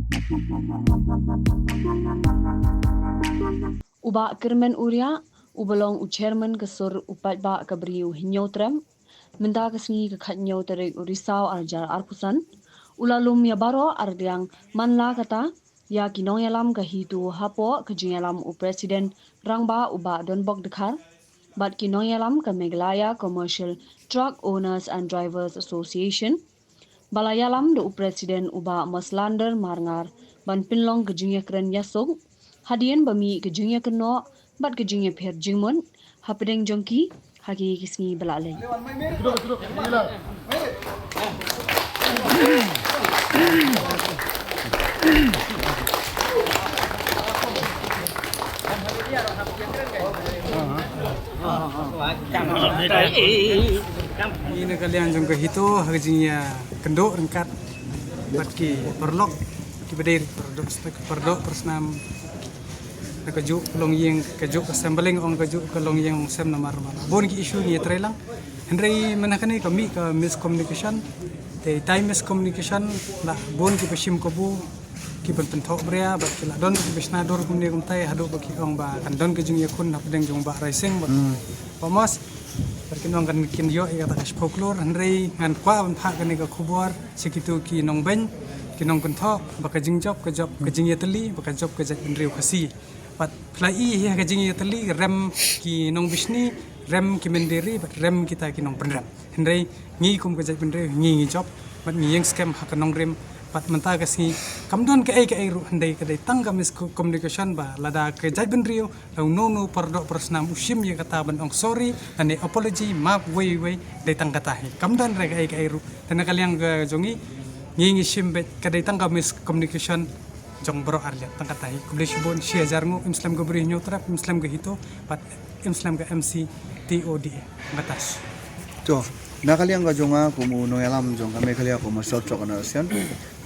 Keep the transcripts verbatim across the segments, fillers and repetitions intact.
U Bah Kyrmen Uria, uba long u chairman ka sur u paidbah ka Bri u Hynñiewtrep, mynta ka sngi ka khathynñiew tarik u Risaw arhajar arphew san, u la lum ïa baroh arliang man la kata ïa ki nongïalam ka HITO hapoh ka jingïalam u President Rangbah u Bah Donbok Dkhar bad ki nongïalam ka Meghalaya Commercial Truck Owners and Drivers Association, ba la ïalam da u President u Bah Moslander Marngar ban pynlong ka jingïakren ïasuk hadien ba mih ka jingïakynnoh bad ka jingïapher jingmut hapdeng jong ki ha ki sngi ba la leit. Ngi na ka liang jong ka HITO ha ka jingïakynduh ryngkat bad ki paralok kiba dei paralok, paralok parsnam na kajuh ka longïing, kajuh ka sem baliang, ong kajuh ka longïing longsem namar namar bun ki issue ngi ïatreilang. Hynrei mynta kane ka mih ka miscommunication. Te tai miscommunication la bun kiba shim kabu, kiba pynthohbria bad ki la don kiba shna dur kumne kumtai haduh ba ki ong ba kan don ka jingïakhun hapdeng jong Bah Raising bad Bah Mos. Bad kin ong kan kin ïoh ïa kata ka shiphew klur, hynrei ngan kwah ban phah kane ka khubor sha kito ki nongbeiñ, ki nongkynthoh, ba ka jingjop ka jop ka jingïatylli, ba ka jop ka jaitbynriew Khasi. Bad phi la i ïa ka jingïatylli, rem ki nongbishni, rem ki mynder ri bad rem kita ki nongpynrem. Hynrei ngi kum ka jaitbynriew ngi ngi jop bad ngi ïeng skhem ha ka nongrim. Bad mynta ka sngi kam don kaei kaei ruh, hynrei ka dei tang ka miscommunication ba lada ka jaitbynriew la uno uno paralok parsnam u shim ïa kata ban ong sorry lane apology map wei wei, dei tang kata hi, kam don re kaei kaei ruh. Te na ka liang ka jong ngi, ngi ngi shim beit ka dei tang ka miscommunication jong baroh arliang. Tang kata hi, khublei shibun, shi hajar nguh, im slem ka Bri Hynñiewtrep, im slem ka HITO bad im slem ka MCTODA. Tang kata. To, na ka liang ka jong nga kum u nongïalam jong ka Meghalaya Commercial Truck Association,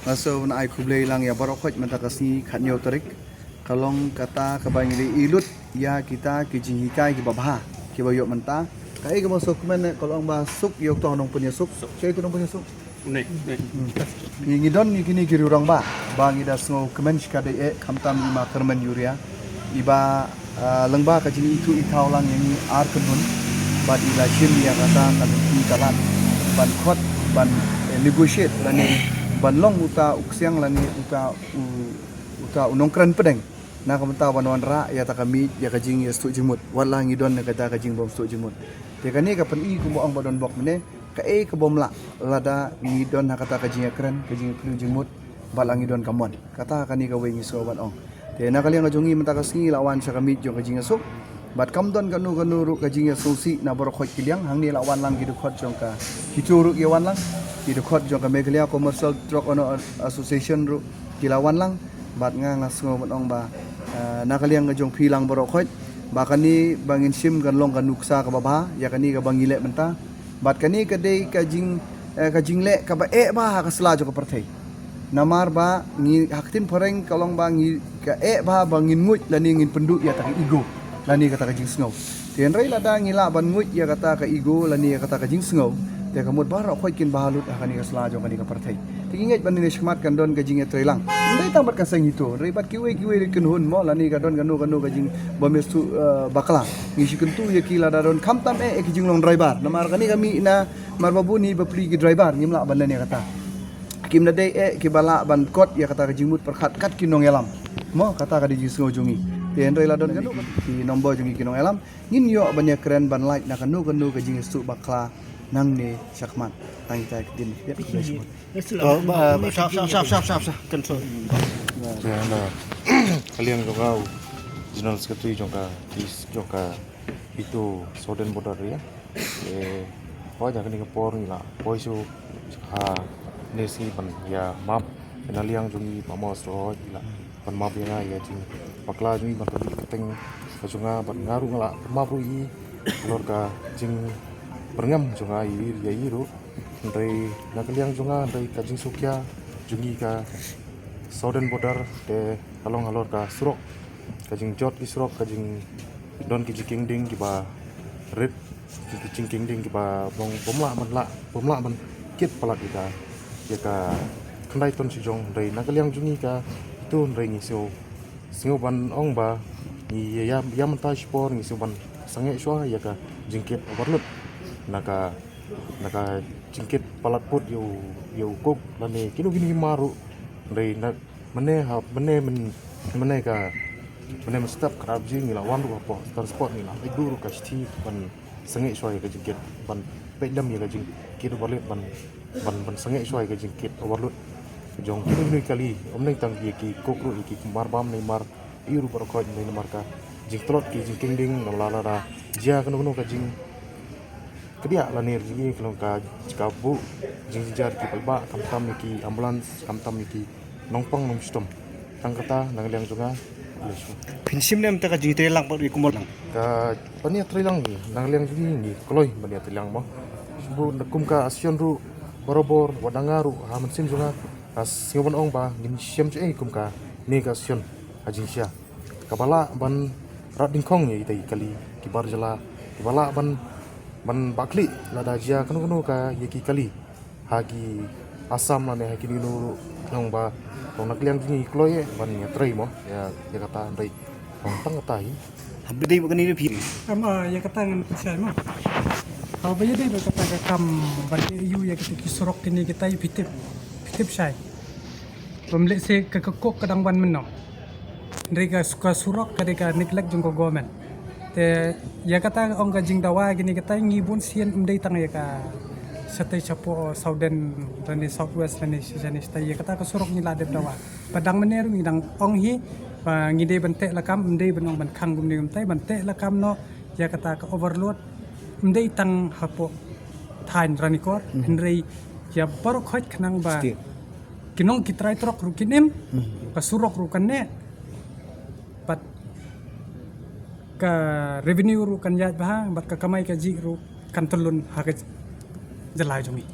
nga sngewbha ban ai khublei lang ïa baroh khoit mynta ka sngi khathynñiew tarik. Ka long kata kaba ngi la i lut ïa kita ki jinghikai kiba bha kiba ïoh mynta. Kaei kaba sngewkmen ka long ba suk ïa uto u nongpynïasuk. Sha uto u nongpynïasuk. Ngi, ngi don ngi kine ki riew rangbah ba ngi da sngewkmen shikatdei eh, khamtam i Ma Kyrmen Uria, iba, ah, lyngba ka jingithuh ithaw lang ïa ngi ar kynhun bad i la shim ïa kata ka lynti ka lad ban khot, ban, eh, negotiate lane ban long uta u ksiang lane uta u, uta u nongkren pdeng na ka bynta ban wanrah ïa kata ka miej, ïa ka jingïastuh jingmut. Wat la ngi don na kata ka jingbymstuh jingmut. Te kane ka pyni kumba ong Bah Donbok mynne, kaei ka bym lah lada ngi don ha kata ka jingïakren, ka jingïakren jingmut, bad la ngi don ka mon. Kata kane kawei ngi sngewbha ban ong. Te na ka liang ka jong ngi mynta ka sngi la wan sha ka miej jong ka jingïasuk. Bad kam don kano kano ruh ka jingïasuk sih na baroh khoit ki liang, hangne la wan lang ki dkhot jong ka HITO ruh ki wan lang, ki dkhot jong ka Meghalaya Commercial Truck Owner Association ruh ki la wan lang. Bad nga nga sngew ban ong ba, eh, na ka liang ka jong phi lang baroh khoit, ba kane ba ngin shim kan long ka nuksa kaba bha ïa kane kaba ngi leh mynta. Bad kane ka dei ka jing, eh, ka jingleh kaba eh bha ha ka sla jong ka pyrthei. Namar ba ngi ha ka ktien phareng ka long ba ngi ka eh bha ba ngin nguid lane ngin pynduh ïa kata ka ego lane kata ka jingsngew. Te hynrei lada ngi lah ban nguid ïa kata ka ego lane ïa kata ka jingsngew, te ka mut baroh khoit kin bha lut ha kane ka sla jong kane ka pyrthei. Te ngi ngeit ba nane shakhmat kan don ka jingïatreilang. Ym dei tang bad ka seng HITO, hynrei bad kiwei kiwei ruh ki kynhun mo, lane ka don kano kano ka jingbymïastuh, eh, bakla. Ngi shu kyntu ïa ki lada don khamtam eh, eh ki jinglong driver. Namar kane ka mih na mar ba bun hi bapli ki driver, ngim lah ban leh ïa kata. Kim da dei eh kiba lah ban kot ïa kata ka jingmut pyrkhat kat ki nongïalam. Mo, kata ka dei jingsngew jong ngi. Te hynrei la don kano ki number jong ngi ki nongïalam, ngin ïoh ban ïakren ban lait na kano kano ka jingïastuh bakla nangne shakhmat. Tang ita ktien. Ïa, khublei shibun. Oh, ba, ba, sap, sap, sap, sap, sap, sap. Control. Ïa, na ka liang jong nga u General Secretary jong ka, jong ka HITO Southern Border area. Eh, poi ïa kane ka por ngi la poi shuh ha ne sngi ban ïa map. Na liang jong ngi Bah Mos ruh ngi la ban map ïa nga ïa jingbakla jong ngi ban pynbit kyrteng ka jong nga, bad nga ruh nga la map ruh ïa i halor ka jingbyrngem jong nga ïa i, ïa i ruh. Hynrei na ka liang jong nga, hynrei ka jingsngewkhia jong ngi ka Southern Border te ka long halor ka surok, ka jingjot ki surok, ka jing, don ki jingkieng ding kiba rit, ki jingkieng ding kiba bym, bym lah ban lah, bym lah ban kit palat ïa ka, ïa ka, Hynrei ton shi jong, hynrei na ka liang jong ngi ka itu, hynrei ngi shu sngew ban ong ba ngi ïa, ïa mynta shipor ngi shu ban sangeh shuwa ïa ka jingkit overload na ka, na ka jingkit palat put ïa u, ïa u coke lane kino kino ki mar ruh. Hynrei na mynne ha, mynne myn, mynne ka, mynne mynstep ka rap ji ngi la wan ruh hapoh transport ngi la leit duh ruh ka shithi ban sangeh shuwa ïa ka jingkit, ban peit dem ïa ka jingkit overload, ban, ban, ban sangeh shuwa ïa ka jingkit overload jong kino kino ki kali, ym dei tang ïa ki coke ruh, ïa ki marbam ne mar ïa ruh baroh khoit, ne namar ka jingtlot ki jingkieng ding, la lada jia kano kano ka jing kdiah lane ri ka long ka jingkabuk jingjynjar ki paidbah, khamtam ïa ki ambulance, khamtam ïa ki nongpang nongshitom. Tang kata na ka liang jong nga. Phin shim ne em te ka jingtreilang pat ri kumno lang? Ka ban ïatreilang ngi na ka liang jong ngi, ngi kloi ban ïatreilang mo. Bun kum ka association ruh barabor, wat na nga ruh ha mynsiem jong nga nga sngew ban ong ba ngin shem shuh ei kum kane ka association ha jingshisha, kaba lah ban rat dyngkhong ïa kita ki kali kiba jylla, kiba lah ban, ban bakhlieh lada jia kano kano ka ïa ki kali ha ki Assam lane ha kino kino ruh. Nang ba tang na ka liang jong ngi kloi ban ïatrei mo ïa, ïa kata, hynrei tang kata hi. Haba dei ba kane ruh phi. Kam, ah, ïa kata ngan pynshai mo. Haba ïa dei ba kata ka kam ban ïa ïa kata ki surok kine kita ïa phi tip, phi tip shai. Bym leh se ka, ka coke ka dang wan mynno. Hynrei ka, ka surok ka dei ka neglect jong ka government. Te ïa kata ong ka jingdawa kine kita, ngi bun sien ym dei tang ïa ka shatei shapoh Southern lane South West lane shisha ne shatei, ïa kata ka surok ngi la dep dawa. Ba dang mynne ruh ngi dang ong hi ba ngi dei ban teh lakam, ym dei ban ong ban khang kumne kumtai, ban teh lakam noh ïa kata ka overload. Ym dei tang hapoh thaiñ Ranikor, hynrei ïa baroh khoit khnang ba ki nong ki trai trok ruh kin im, ka surok ruh kan neh, bad ka revenue ruh kan ïaid bha, bad ka kamai kajih ruh kan tyllun ha ka jylla jong ngi.